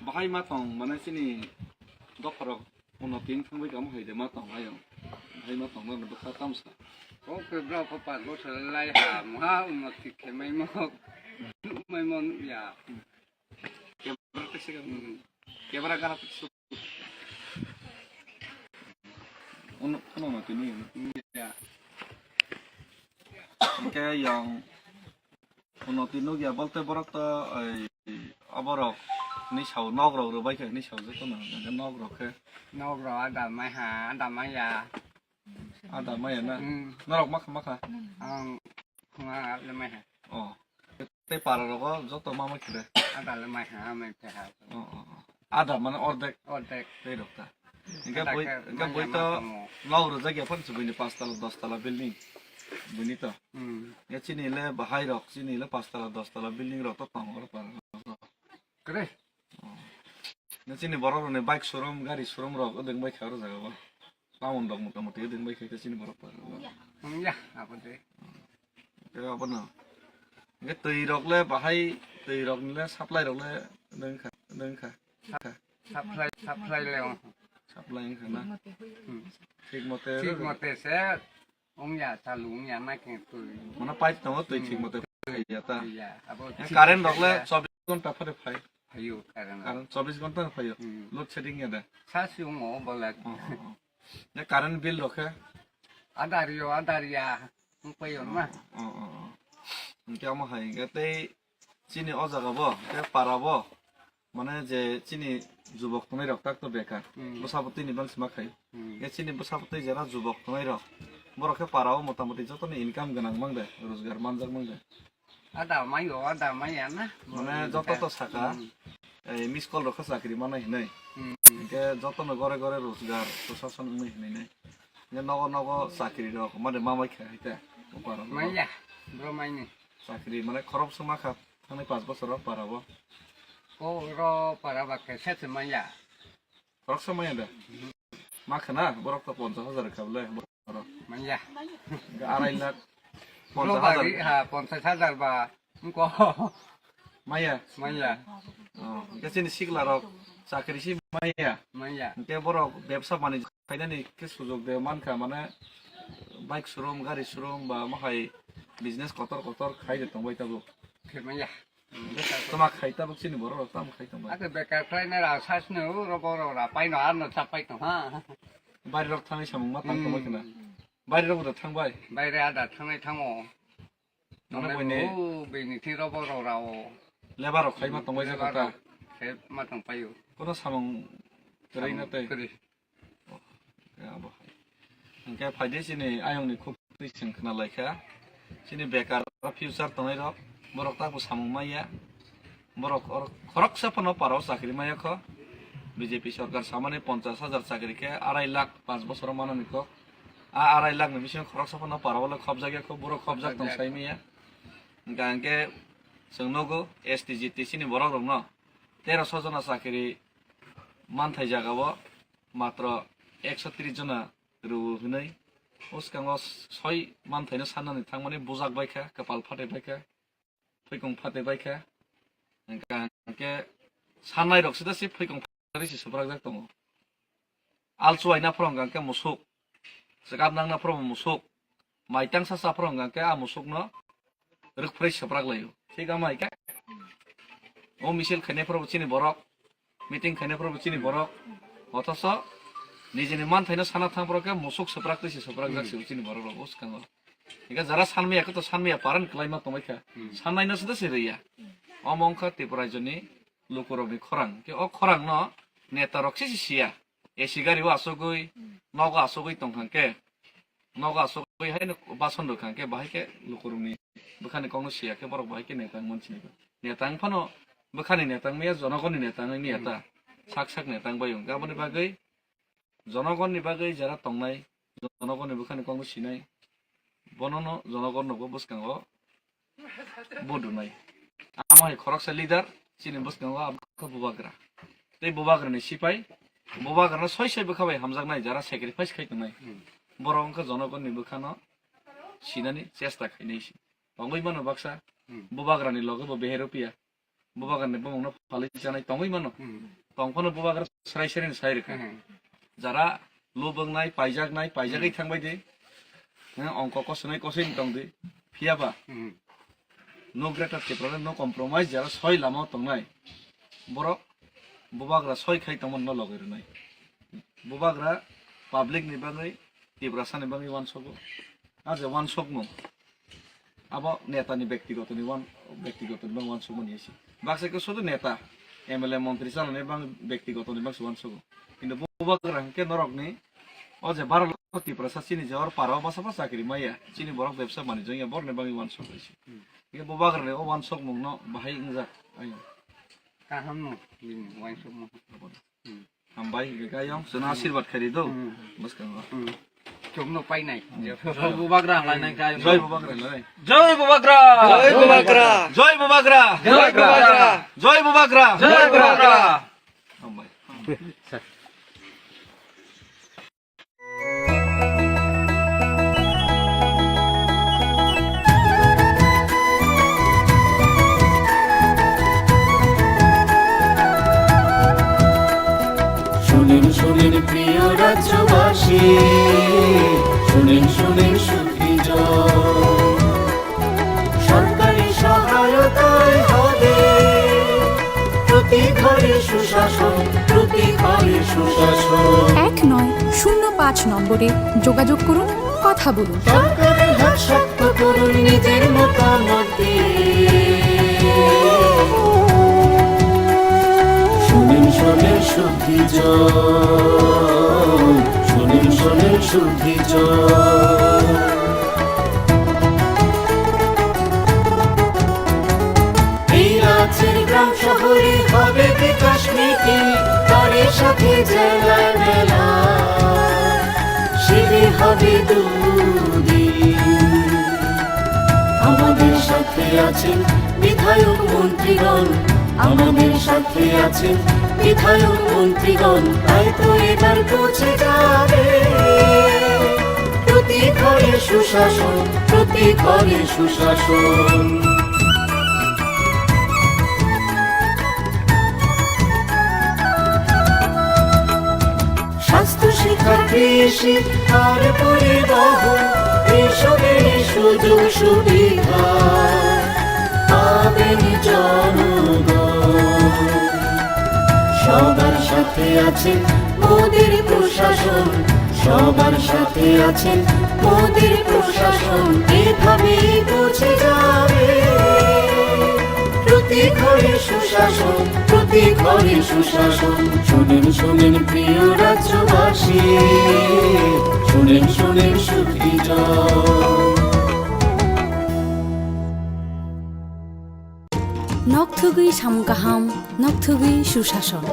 bahai ma tong, mane chini dopharok unnoti wng thangbai kamo hai de ma tong ayong, bahai ma tong mani bwkha tamsa. O khe bwrok kho panch bosor lai ha, muha unnoti khe maimo, maimo ya. Kebra tekse khe, hmm, kebra gara tekse. Uno, uno no tini. Ya. Hingke yang uno tini ya bolte borok to, ei, aborok ni sao nok rok rwbai khe ni sao joto no, hingke nok rok khe. Nok rok ada mai ha, ada mai ya. Ada mai ya na? Hmm. Norok makha makha? Ang khunga ada mai ha. Oh. Tei para rogo joto ma ma khe de? Ada le mai ha, mai phe ha. Oh, oh, oh. Ada mane ordek. Ordek. Tei rok ta. Hingke ada boi, ke hingke manya boi ma to tamo. Nok rwjak ya phan se buini paanch tala, dos tala building. Buini to. Hmm. Ya chini le bahai rok, chini le paanch tala, dos tala building rok to tongo para rogo. Kre. Oh. Na chini borok rok ni bike showroom, gari showroom rok odeng bai kha oro jaga o. Town rok mota moti odeng bai kha chini borok para rogo. Hmm, ya, abo de. Khe abono. Hingke twi rok le bahai, twi rok ni le supply rok le deng kha, deng kha. Supply, supply le ong. Supply wng kha na? Hmm. Thik mote. Thik mote se ong ya, chalu ong ya, na khe twi. Mane pipe tongo, twi thik mote phai ya ta. Ya, abo. Current rok le chobbish ghonta phare phai. Phaio current. Current chobbish ghonta phai. Hmm. Load shedding ya da. Sa si ong o bolak. Oh, oh, oh. Ya current bill rok khe? Adar yo, adar ya. Wng pai yo ma. Oh, oh, oh. Hingke omo hai hingke tei chini o jaga bo, tei para bo, mane je chini jubok tongnai rok tak to bekar. Hmm. Bwsa bo twi ni bang sima khai. Hmm. Ye chini bwsa bo twi jera jubok tongnai rok. Borok khe para o mota moti joto ni income gwnang mang de, rojgar manjak mang de. Ada mai o, ada mai ya na. Mane joto to saka, hmm, ei miss call rok khe chakri manai hinai. Hmm. Hingke joto no gore gore rojgar, proshason wngnai hinai nai. Nogo nogo chakri rok made mamai kha hai ta. Manya, bro maini. Chakri mane khorok se ma kha thangnai panch bochor o para bo. Ko ro para ba khe se se manya. Khorok se manya da. Ma khana borok to ponchas hajar kha bole borok. Manya. Arai lakh. Bro ponchas hajar. Bari ha ponchas hajar ba. Ko. Maya. Maya. Oh, ke sini sikla rok chakri si maya. Maya. Ke borok bebsa mani khainani ke sujok de mankha mane bike showroom, gari showroom ba mahai business kotor kotor khai de tongbai tabuk. Khe maya. Tama khai tabuk sini borok rok tamo khai tongbai. Ake bekar khai na ra sas ne u ro borok ra pai no ar no chapai tong ha. Bari rok thangni samung ma tang tongbai khna. Bari rok da thangbai. Bai re ada thangnai thango. Nang Nang boini. Bo bini thing robo rok rao. Lebar rok khai ma tongbai jaka ta. Lebar rok khai ma tong paio. Kono samung kwrwi na tei. Kwrwi. Ya bo hai. Hingke phaidi chini ayong ni khuk twi chwng khna laikha. Chini bekar future tongnai rok. Borok ta bo samung maya. Borok or khoroksa phano parao chakri maya kho. B J P sorkar samani ponchas hajar chakri khe arai lakh panch bosoro manani kok. A arai lakh ni bisingo khoroksa phano parao le khobjak ya kho. Borok khobjak tong sai maya. Hingka hingke chwng nogo S T G T C ni borok rokno teroso jona chakri manthai jagao matro ekso tris jona rwo hinui. Bwskango soi manthaino sannani thangmani bujak baikha, kwpal phatwi baikha, phuikung phatwi baikha. Hingka hingke sannai rok sida se phuikung phatwi se suprakjak tongo. Alchuai na phoro hingka hingke musuk, chwkap nang na phoro musuk, maitang sa sa phoro hingka hingke a musukno rwkphrwi swprak laio. Thik ama hai khe o misil khainai phoro bo chini borok, meeting khainai phoro bo chini borok, othoso nijini manthaino sana thang phoro khe musuk swprak twi se swprak jak se bo chini borok rok o swkango. Hingke jara sanmaya khe to sanmaya paran kwlai ma tongbai kha. Hmm. Sannaino se da se rwya. Omo wngkha Tripura rajyoni lukurokni khorang. Khe o khorangno netarok se se siya. A C gari o asugwi, nogo asugwi tongkha khe, nogo asugwi haino bason rwkha khe, bahai khe lukurokni bwkhani kokno siya khe borok bahai khe neta wngmani sinigo. Neta wngphano bwkhani neta wngmaya, jonogonni neta wngmaya ta. Sak sak neta wngbai wngkha. Aboni bagwi jonogonni bagwi jara tongnai, jonogonni bwkhani kokno sinai, bonono jonogonnobo bwskango vote rwnai. Amo hai khoroksa leader chini bwskango abo khe bubagra. Tei bubagrani sipai, bubagrano soi soi bwkha bai hamjaknai, jara sacrifice khai tongnai. Hmm. Borok wngkha jonogonni bwkhano sinani chesta khainai se. Tongwi mano baksa, hmm, bubagrani loge bo beheropiya. Bubagrani bumungno phalwi chanai tongwi mano. Hmm. Tongphano bubagra srai srai ni sai rwkha. Hmm. Jara lubungnai, paijaknai, paijagwi, hmm, thangbai di. Nang ongko kosonai kosoi tong di. Phiya ba? Hmm. No greater Tripura, no compromise, jara soi lama o tongnai. Borok bubagra soi khai tongmani no logoi rwnai. Bubagra public ni bagwi, Tiprasa ni bagwi uansogo. A je uansokmung. Abo neta ni bektigoto ni uan-, bektigoto ni bang uansukmani isi. Baksa khe sudu neta, M L A, montri chanani bang bektigoto ni bang se uansugo. Kintu bubagra hwnkhe norokni o je baro lakh Tiprasa chini je or para o basa basa chakri maya, chini borok bebsa manwi jongya borni bagwi uansuk isi. Hmm. Hwnkhe bubagrani o uansukmungno bahai wngjak ayung. Kaham no bini uansukmung. Hmm. Hambai hwnkhe khe ayang chwngno asirwad khairi do. Hmm. Bwskango. Hmm. Chwngno painai. Hmm. Jai Bubagra hamlainai khe ayang. Jai Bubagra lai. Jai Bubagra! Jai Bubagra! Jai Bubagra! Jai Bubagra! Hambai. শুনিন শুনিন প্রিয় রাজ্যবাসী, শুনিন শুনিন সুখী জন। সরকারি সহায়তায় হবে প্রতি ঘরে সুশাসন, প্রতি ঘরে সুশাসন। এক নয় শূন্য পাঁচ নম্বরে যোগাযোগ করুন, কথা বলুন। সরকারের হাত শক্ত করুন নিজের মতামত দিয়ে। শুনিন শুনিন শুদ্ধি জন, শুনিন শুনিন শুদ্ধি জন। এই রাজ্যের গ্রাম শহরে হবে বিকাশ মিছিল, তারই সাথে জেলায় মেলা। শিবির দুদিন। আমাদের সাথে আছেন বিধায়ক মন্ত্রীগণ, আমাদের সাথে আছেন বিধায়ক মন্ত্রীগণ, তাই তো এবার পৌঁছে যাবে প্রতি ঘরে সুশাসন, প্রতি ঘরে সুশাসন। স্বাস্থ্য, শিক্ষা, কৃষি আর পরিবহন, এইসবের সুযোগ সুবিধা পাবেন জনগণ। সবার সাথে আছেন মোদের প্রশাসন, সবার সাথে আছেন মোদের প্রশাসন, এভাবেই পৌঁছে যাবে প্রতি ঘরে সুশাসন, প্রতি ঘরে সুশাসন। শুনেন, শুনেন প্রিয় রাজ্যবাসী, শুনেন, শুনেন সুখী জন। Nok thugwi samung kaham, nok thugwi susason.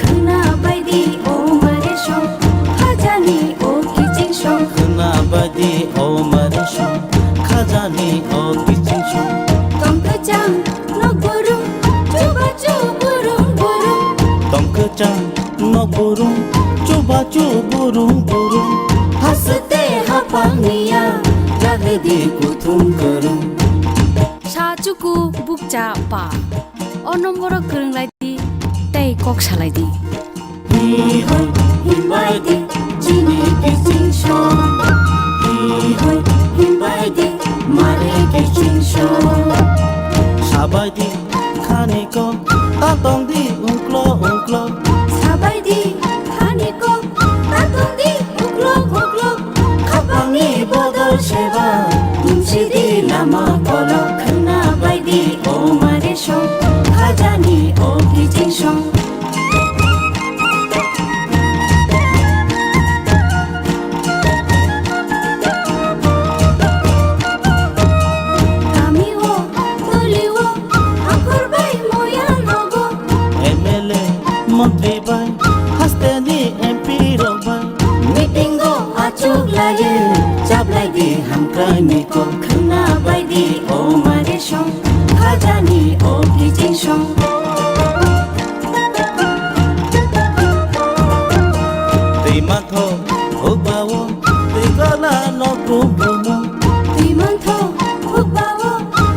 Khwna baidi o mare song, khajani o kiching song. Khwna baidi o mare song, khajani o kiching song. Tong kwchang nok burum, chubachu burum burum. Tong kwchang nok burum, chubachu burum burum. Haste haphang niya, jagdi kuthum kwrwng. Sa chuku bukcha pa. O nomboro kwrwng lai di, tei kok salai di. Hi hoi himbai di, chini kiching song. Hi hoi himbai di, mare kiching song. Sabai di khani kok, ta tong di ungklo ungklo. Sabai di khani kok, ta tong di ungklo ungklo. Khapangni bodol seba, tumsi di lama kolok. Khwna bai di o mare song, khajani o kiching song. Kami o, toli o, hakhor bai moya nogo. M L A, montri bai, hasteni M P rok bai. Meeting o achuk laye, chablai di hamkrai ni kok. Khwna bai di o mare song, khajani o kiching song. Twi mantho hukbao, twi gola nok brum brumo. Twi mantho hukbao,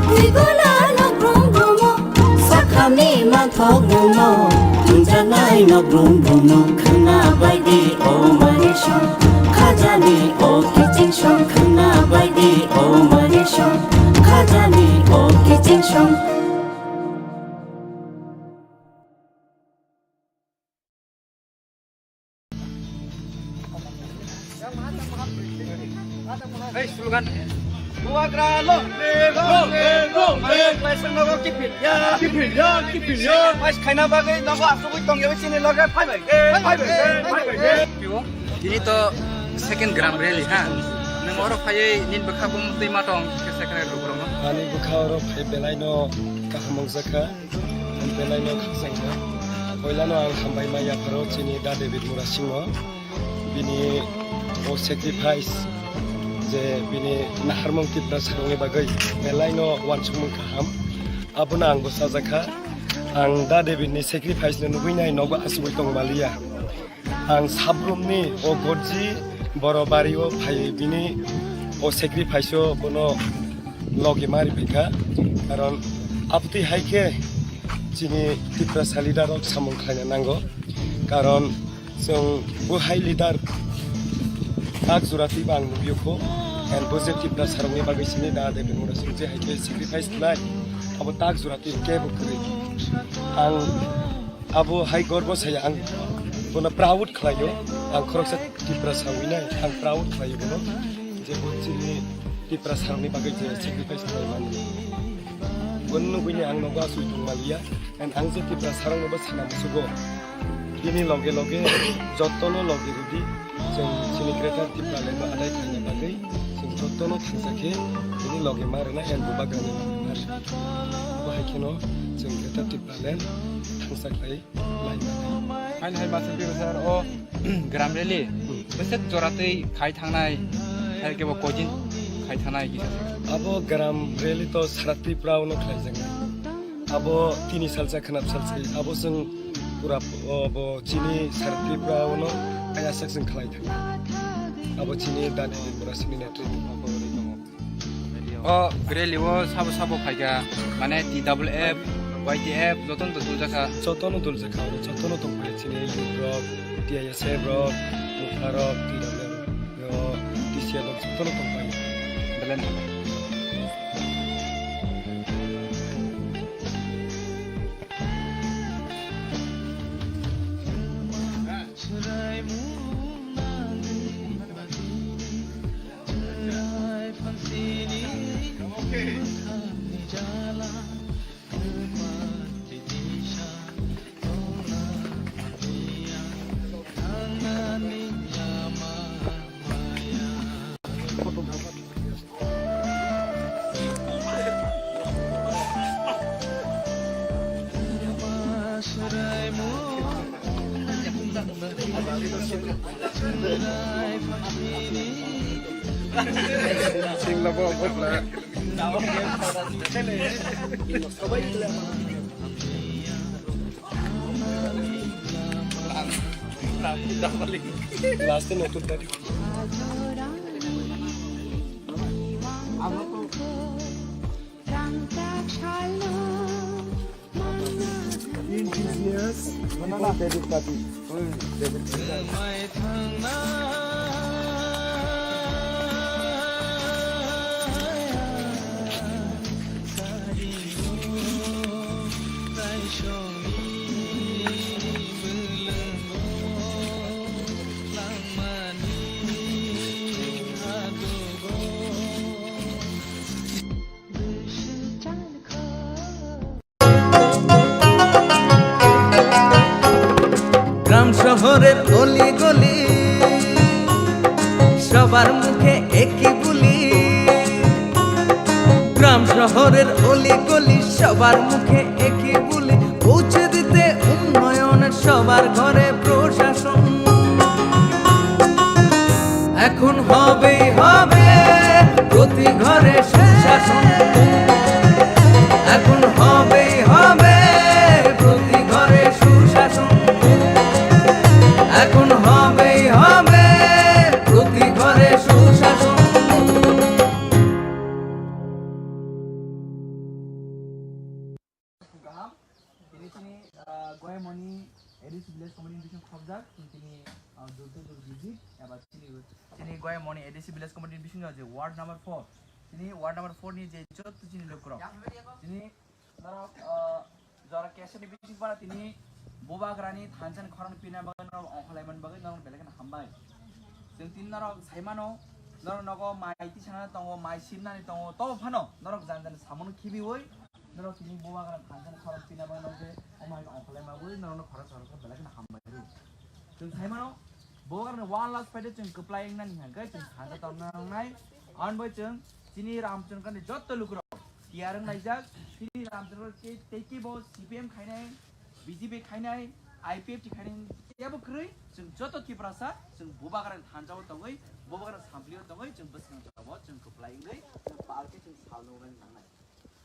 twi gola nok brum brumo. Sakhamni manthok bumno, tungjaknai nok brum brumno. Khwna bai di o mare song, khajani o kiching song. Khwna bai di o mare song, khajani o kiching song. Hey, slogan. Bubagra lo, lo, lo, lo, lo. Kaisa nogo kipil ya. Kipil ya, kipil ya. Pais khaina bagwi nogo asugwi tong ya, chini loge phai bai. Phai bai, phai bai. Tini to second gram rally ha. Nang oro phaiwi nin bwkha bum twi ma tong khe second rally borok no. Ani bwkha oro phai belai no kaham wngjakha. Belaino khakchangkha. Poilano ang hambai ma yapharo chini Da David Murasingno. Bini o sacrifice je bini naharmung Tiprasarokni bagwi belaino uansukmung kaham. Abono ang bo chajakha. Ang Da Davidni sacrifice no nugwi nai nogo asugwi tongmaliya. Ang sabrumni o gorji boro bario phai bini o sacrifice o bono logi mari phaikha, karon abtwi hai khe chini Tiprasa leader rok samung khlaina nango, karon chwng bo hai leader tak jora twibo ang nugwio kho, and bo je Tiprasa rokni bagwi sini Da David Murasing je hai khe sacrifice khlai abo tak jora twi kebo kwrwi. Ang Abo hai gorbo saya ang bono proud khlaio, ang khoroksa Tiprasa winai ang proud khlaio bono, je bo chini Tiprasa rokni bagwi je sacrifice khlai mani. Bono nugwini ang nogo asui tongmaliya, and ang je Tiprasa rokno bo sana musugo. Bini loge loge jotono loge rwdi, chwng chini Greater Tipraland no adai khaina bagwi chwng jotono thangsa khe bini loge ma rwna and bubagrani loge ma rwna. Bo hai kheno chwng Greater Tipraland thangsa khlai lai mano. Haino hai masa biro sir o gram rally bwswk joratwi khai thangnai, hai khe bo koi din khai thangnai kisa se. Abo gram rally to sara Tripura o no khlai jaknai. Abo tini salsa khnap salsa abo chwng pura, o, bo chini sara Tripura o no kaya sak chwng khlai thang. Abo chini dani Tripura chini netri. O rally o sabo sabo phaikha, mane T W F, Y T F, jotono to duljakha. Jotono duljakha, jotono tongphai chini youth rok, T I S F rok, Mukha rok, T W F rok, T C F rok, jotono tongphai. Belai no. Last e notun tari. গ্রাম শহরের অলি গলি, সবার মুখে একই বুলি। গ্রাম শহরের অলি গলি, সবার মুখে একই বুলি। পৌঁছে দিতে উন্নয়নের সবার ঘরে প্রশাসন। এখন হবেই হবে প্রতি ঘরে সুশাসন। এখন হবেই হবে প্রতি ঘরে সুশাসন। এখন হবেই হবে প্রতি ঘরে সুশাসন। Kaham. Tini chini, ah, Goyamoni A D C Village Committee ni bising khobjak, tini, ah, door to door visit, eba chini, chini Goyamoni A D C Village Committee ni bisingo je ward number four, tini ward number four ni je jotto chini lukurok, tini norok, ah, jora keseni bising para tini bubagrani thansa ni khorang pina bagwi norok ongkhorlai man bagwi norok belai kheno hambai. Chwng tini norok saimano, norok nogo mai tisana tongo, mai simnani tongo, tobo phano norok jani jani samung khibiwi norok tini bubagrani thansa ni khorang pina bagwi norok je omo hai ongkhorlai ma bagwi norokno khorang khorang khe belai kheno hambai rw. Chwng saimano, bubagrani one last fight o chwng kwplai wngnani hwnkhe chwng thansa tongna nangnai. Ani bai chwng chini Ramchandra ni jotto lukurok tiyar wng laijak, chini Ramchandra tei, tei kibo C P M khainai, B J P khainai, I P F T khainai, teibo kwrwi chwng joto Tiprasa chwng bubagrani thansa o tongwi, bubagrani samplio tongwi chwng bwskang jabo chwng kwplai wngwi chwng palkhe chwng sal nuknani nangnai.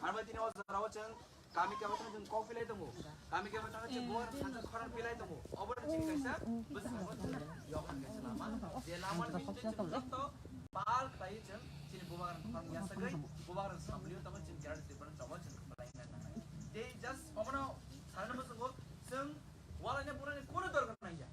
Arbai tini o jorao chwng kami kami thang chwng kok pilai tongo. Kami kami thang chwng buar thang khorang pilai tongo. Obo chini kaisa bwskango chwng yohan kaisa lama. Je lama ni bisingtwi chwng joto pal khlaiwi chwng chini bubagrani khorang yasagwi bubagrani samplio tongo chwng Greater Tripura chobo chwng khlai nai nangnai. Tei just omono sanani muchungo chwng walaina bunani kono dorkar nangya.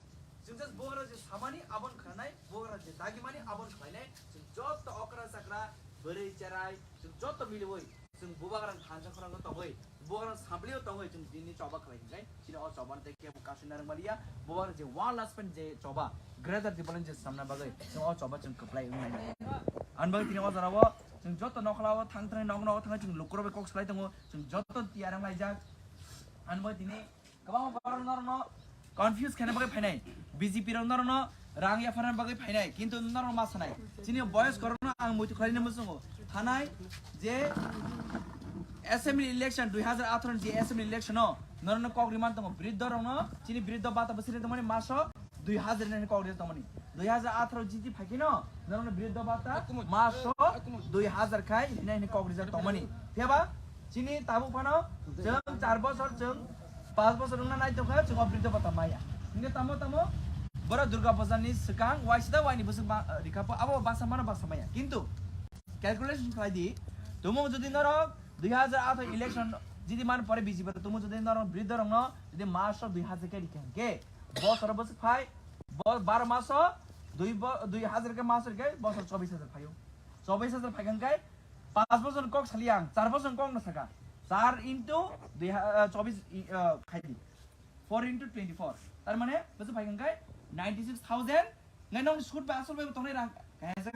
Chwng just bubagra je samani abon khanai, bubagra je dagimani abon khlainai, chwng joto okra chakra, bwrwi cherai, chwng joto miliwi. Chwng bubagrang thansa khorang tongwi, bubagrang samplio tongwi chwng dinni choba khlai hinkai, chini o choba tei kebo kasui narwk maliya, bubagrang je one last pen je choba, Greater Tipraland je samna bagwi, chwng o choba chwng kwplai wngnai. Ani bagwi tini o jorao chwng joto nokhlao thang thang nok nok thang chwng lukurok bai kok salai tongo, chwng joto tiyar wng laijak. Ani bagwi tini kwbangma borok norokno confuse khaina bagwi phainai, B J P rok norokno rang yapharna bagwi phainai, kintu norok ma sanai, chini boyos korokno ang muitu khlaina muchungo thanai je assembly election dui hazar atharo ni je assembly election o norokno kok riman tongo, biruddha rokno chini biruddha bata bwswk tongmani maso dui hazar ni kok rijak tongmani, dui hazar atharo jiti phaikhe no norokno biruddha bata maso dui hazar khai rinai hwnwi kok rijak tongmani. Phiya ba chini tabuk phano chwng char bosor, chwng panch bosor wngna nai tongkha, chwng o biruddha bata maya. Hingke tamo tamo boro Durga Puja ni swkang waisida waini bwswk ba-, rikha po abo baksa mano baksa maya. Kintu calculation khlai di, tumung jodi norok dui hazar atharo election jidi man pore B J P tumung jodi norok biruddha rokno jodi maso dui hazar khe rikha hingke bosor bwswk phai, bo-, baro maso dui bo-, dui hazar khe maso rikhe bosor chobis hazar phaio. Chobis hazar phaikha hingke panch bosor kok sali ang, char bosor kok no saka. Char into dui ha-, ah, chobis i, ah, khai di. Four into twenty-four. Tar mane bwswk phaikha hingke ninety-six thousand. Ngai nong sud ba asol bai tongnai rang. Kaisa